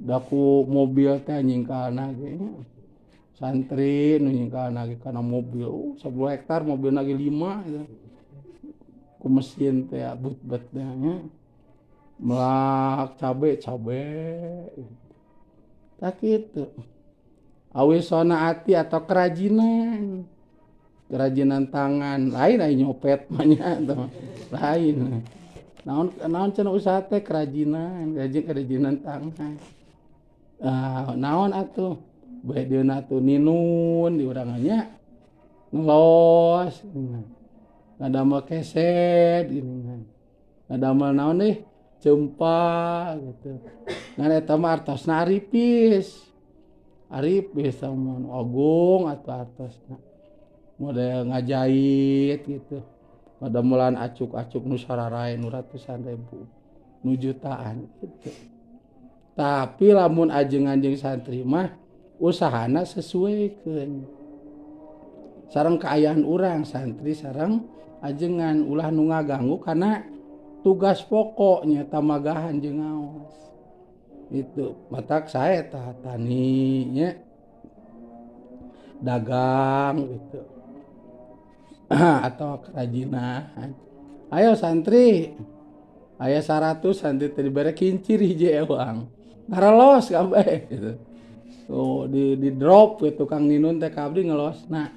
Da ku mobil teh nyingkalna ge nya. Santri nu nyingkalna ge kana mobil, 10 hektar mobilna ge 5 gitu. Ku mesin teh but-but teh nya. Melak cabe cabe. Tah kitu. Awi sonaati atau kerajinan. Kerajinan tangan, lain aya nyopet mah nya eta mah. Lain. Naon naon cenah usaha teh kerajinan, kerajinan tangan. Ah, naon atuh? Bae dieuna atuh ninun di urang nya. Ngelos, ngadamel keset geuningan. Ngadamel naon deui? Ceumpa gitu. Ngan eta mah artosna aripis. Aripis mah agung atuh artosna. Model ngajait gitu. Ngadamelan acuk-acuk nu sararae nu ratusan ribu, nu jutaan gitu. Tapi lamun ajengan jeung santri mah usahana sesuaikeun sareng kaayaan urang santri sareng ajengan ulah nu ngaganggu karena tugas pokok nyaeta magahan jeung ngaos. Itu matak sae tah tani nya, dagang gitu atau kerajinan. Ayo santri, aya 100 santri teh dibere kincir hiji ewang. Ngarelos kabeh gitu. Tuh di drop gitu tukang ninun teh ka abdi ngelosna.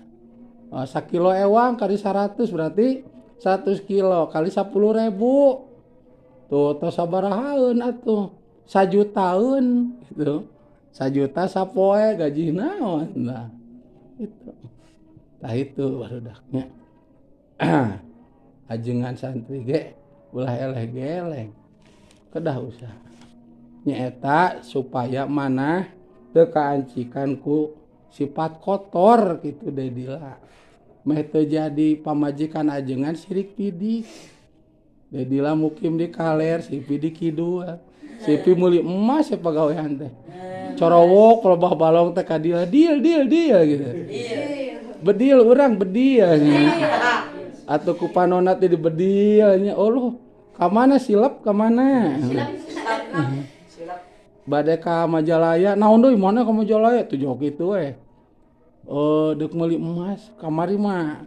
Sakilo ewang kali 100 berarti 100 kilo kali 10.000. Tuh tos sabarahaeun atuh? Sajutaeun gitu. Sajuta sapoe gaji naon nah. Itu. Tah itu barudaknya. Ajengan santri ge ulah eleh geleng. Kedah usaha. Nyaeta supaya manah teu kaancikan ku sifat kotor gitu Dedila. Meh teu jadi pamajikan ajengan sirik pidik. Dedila mukim di kaler, Silpi di kidul. Silpi meuli emas ya pagawean teh. Corowok lebah balong teh ka dia, deal deal deal gitu. Bedil urang bedil nya. Atuh ku panonna teh dibedil nya. Oh lu ka mana silep ka mana? Bade ka Majalaya, naon deui mana ka Majalaya tuh jauh kitu we. Deuk meuli emas kamari mah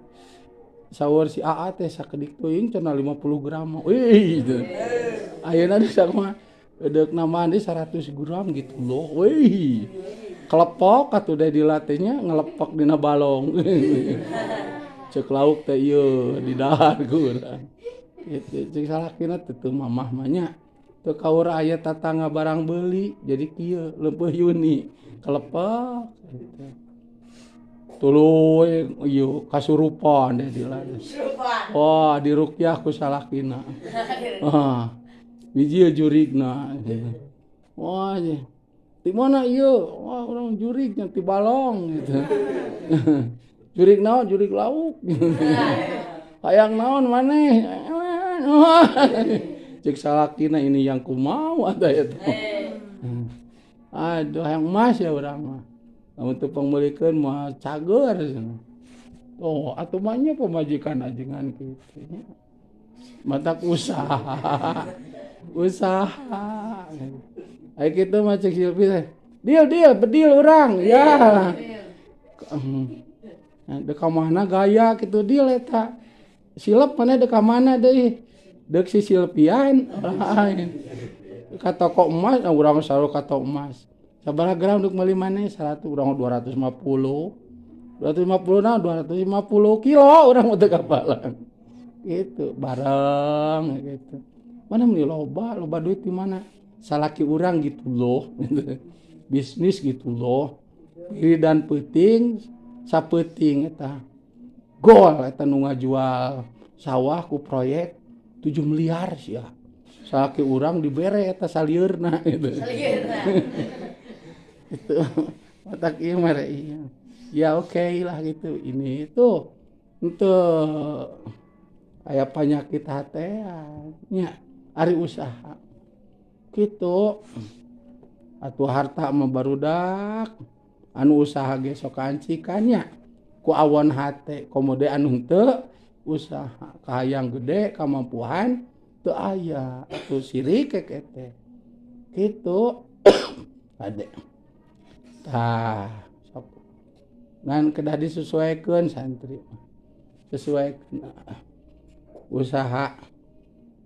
saur si AA teh sakedik teuing cenah 50 gram. Wih gitu. Ayeuna deui sakumaha deuk nambahan deui 100 gram gitu loh. Wih. Kelepok atuh deh dilatihnya ngelepok dina balong. Cek lauk teh ieu di dahar ku urang. Gitu cek salakina teh teu mamah mah nya. Teu kaur aya tatangga barang beuli jadi kieu leumpeuh Yuni kelepek gitu. Tuluy ieu kasurupan deh dilades. Wah diruqyah ku salakina. Wah hiji jurigna. Wah di mana ieu? Wah urang jurig nya ti balong gitu. Jurig naon? Jurig lauk. Hayang naon maneh? Cek salakina ini yang ku mau atuh eta. Aduh hayang emas ya urang mah. Lamun teu pangmeulikeun mah cager cenah. Oh atuh mah nya pamajikan ajengan kitu nya. Matak usaha. Usaha. Aya kitu mah cek Silpi teh. Deal deal bedil urang ya. Dek ka mana gaya kitu deal eta. Silep maneh dek ka mana deui? Deuk si Silpian lain. Ka toko emas, urang selalu ka toko emas. Sabaraha gram deuk meuli maneh? 100 urang 250. 250 naon? 250 kilo urang mah teu kapalang. Gitu, bareng gitu. Mana meuli loba, loba duit di mana? Salaki urang gitu loh. Bisnis gitu loh. Wiridan peuting, sapeuting eta. Gol eta nu ngajual sawah ku proyek 7 miliar sia. Salaki urang dibere eta salieurna gitu. Itu otak ieu mah ieu. Ya oke lah gitu. Ini itu untuk aya panyakit hatean nya ari usaha. Kitu. Atuh harta mah barudak anu usaha ge sok kaancikan nya ku awon hate komo deui anu henteu usaha kahayang gede kamampuan teu aya atuh sirik keke teh. Kitu. Ade. Tah, sok. Ngan kedah disesuaikan santri. Sesuaikan usaha.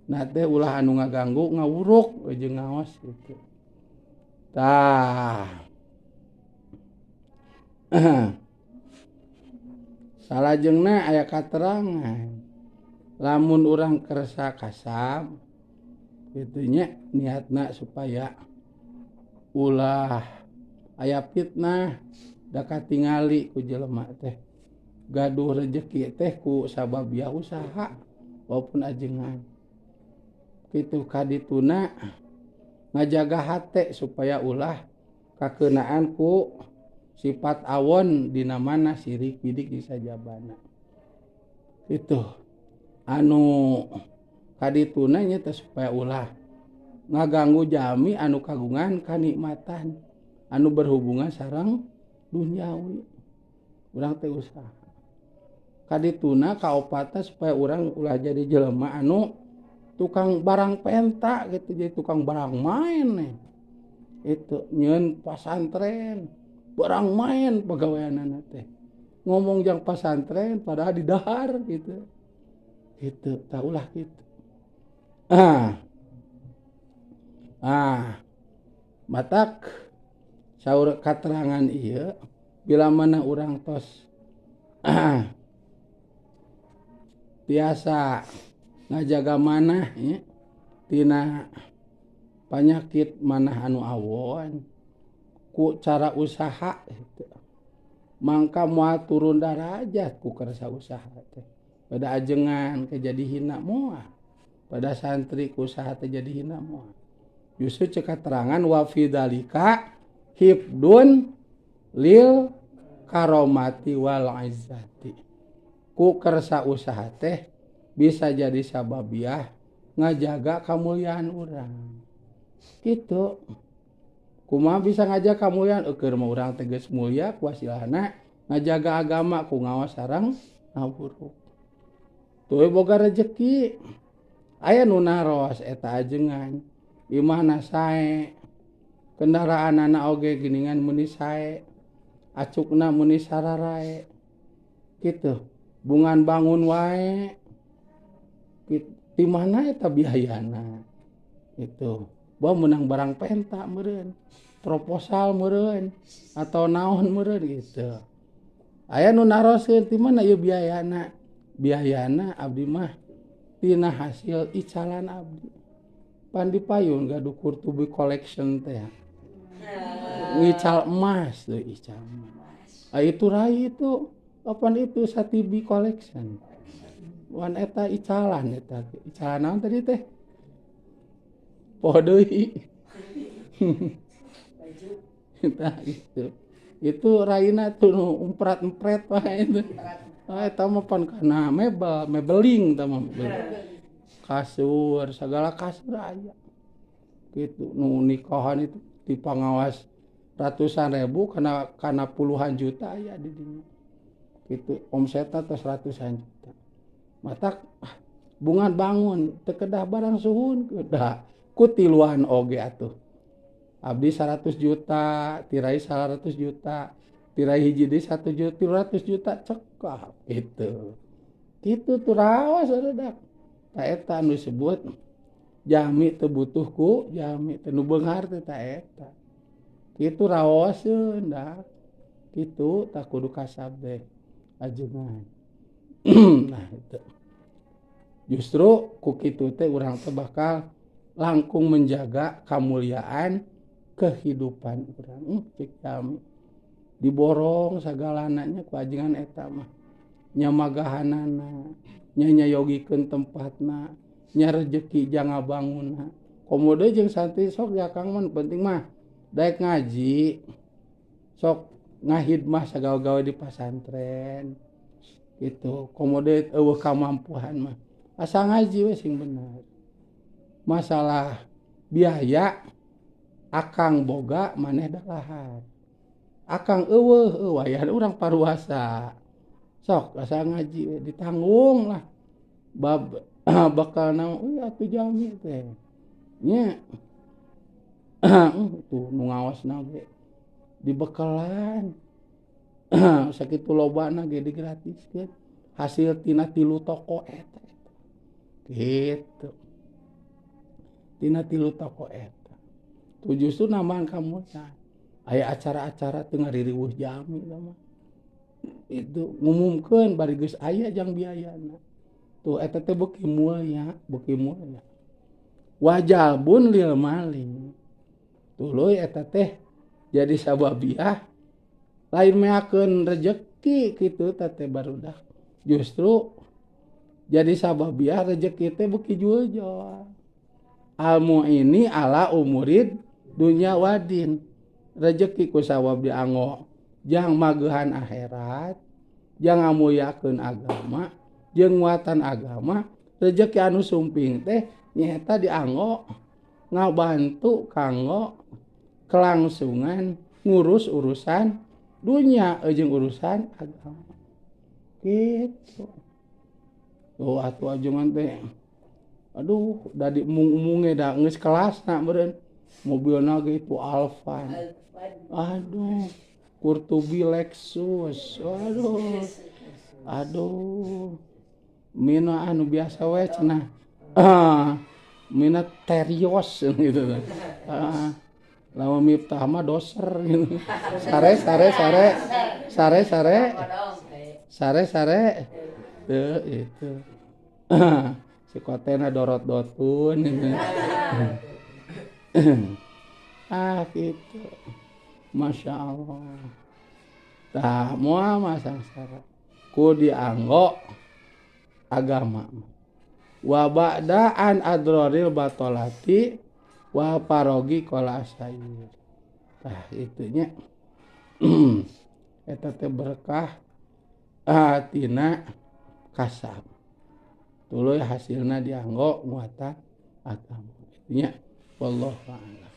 Nah teh ulah anu ngaganggu ngawuruk jeung ngaos gitu. Tah. Salajengna aya katerangan. Lamun urang kersa kasab kitu nya niatna supaya ulah aya fitnah da katingali ku jelema teh gaduh rejeki teh ku sababiah usaha walaupun ajengan kitu kadituna ngajaga hate supaya ulah kakeunaan ku sifat awon dina mana sirik bidik di sajabana itu anu kadituna nya teh supaya ulah ngaganggu jami anu kagungan kanikmatan anu berhubungan sareng duniawi urang teh usaha kadituna kaopatna supaya urang ulah jadi jelema anu tukang barang penta gitu jadi tukang barang main nih itu nyeun pasantren barang main pagaweanana teh ngomong jang pasantren padahal di dahar gitu gitu tah ulah gitu matak saur katerangan ieu bila mana urang tos tiasa ngajaga manah nya tina panyakit manah anu awon ku cara usaha gitu. Mangka moal turun darajat ku kersa usaha teh pada ajengan ke jadi hina moal pada santri ku usaha teh jadi hina moal justru cek katerangan wa fi dzalika hifdun lil karomati wal izzati ku kersa usaha teh bisa jadi sababiah ngajaga kamuliaan urang gitu. Kumaha bisa ngajaga kamuliaan eueur mah urang teh geus mulia ku hasilna ngajaga agama ku ngaos sareng ngawuruk tuluy boga rejeki aya nu naros eta ajengan imahna sae kendaraanana oge geuningan meuni sae acukna meuni sararae kitu bungan bangun wae di mana eta biayana itu bahwa menang barang penta meureun proposal meureun atau naon meureun gitu aya nu naroskeun ti mana ieu biayana biayana abdi mah tina hasil icalan abdi pan dipayun gaduh Kurtubi collection teh ngical emas teh ical emas itu rai itu apaan itu Satibi collection wan eta icalan eta icalan naon tadi teh poho deui tah gitu itu raina tuh nu umprat-empret wae itu eta mah pan kana mebel mebeling eta mah kasur segala kasur aya gitu nu nikahan itu di pangawas ratusan ribu kana puluhan juta aya di dinya gitu omsetna tos ratusan juta matak bungan bangun teu kedah barang suhun kedah ku tiluan oge atuh abdi 100 juta tirai 100 juta tirai hiji deui 1 juta 300 juta cekap gitu kitu tuh raos barudak tah eta anu disebut jami teu butuh ku jami teh nu beunghar teh ta eta kitu raoseun dah kitu tah kudu kasab teh ajengan nah itu justru ku kitu teh urang teh bakal langkung menjaga kamuliaan kehidupan urang cek kami diborong sagalananya ku ajengan eta mah nya magahanana nya nyayogikeun tempatna nya rejeki jang ngabangunna komo deui jeung santri sok ya Kang mah penting mah daek ngaji sok ngahidmah sagawe-gawe di pasantren gitu komo deui eueuh kamampuan mah asa ngaji we sing bener masalah biaya akang boga maneh dalahar akang eueuh wayan urang paruasa sok asa ngaji we ditanggung lah bab bakal naon euy atuh jami teh nya. Tuh nu ngawasna ge dibekalan sakitu lobana ge digratiskeun hasil tina tilu toko eta gitu tina tilu toko eta tuh justru nambahan kamulyaan. Aya acara-acara teu ngaririweuh jalmi mah itu ngumumkeun bari geus aya jang biayana tuh eta teh beuki mulya, beuki mulya. Wajalbun lil mali tuluy eta teh jadi sababiah lain meakeun rejeki kitu teh barudak, justru jadi sababiah rejeki teh beuki juljol. Al muini ala umurid dunya wadin, rejeki ku sawab dianggo jang magehan akhirat, jang ngamuliakeun agama jeung nguatan agama. Rejeki anu sumping teh nyaeta dianggo ngabantu kanggo kelangsungan ngurus urusan dunya jeung urusan agama gitu. Tuh atuh ajengan teh aduh da diemung-emunge da geus kelasna meureun mobilna ge itu Alphard, aduh Kurtubi Lexus, aduh aduh mina anu biasa we cenah mina Terios gitu. Lamun Miftah mah doser gitu. Sare sare sare sare sare sare sare tuh itu si kotena dorot dotun gitu. Ah gitu, Masya Allah. Tah moal mah sangsara ku dianggo agama. Wa ba'da an adroril batolati wa parogi qala asair. Tah itunya eta teh berkah tina kasab. Tuluy hasilna dianggo nguatan agama. Itunya wallahu a'lam.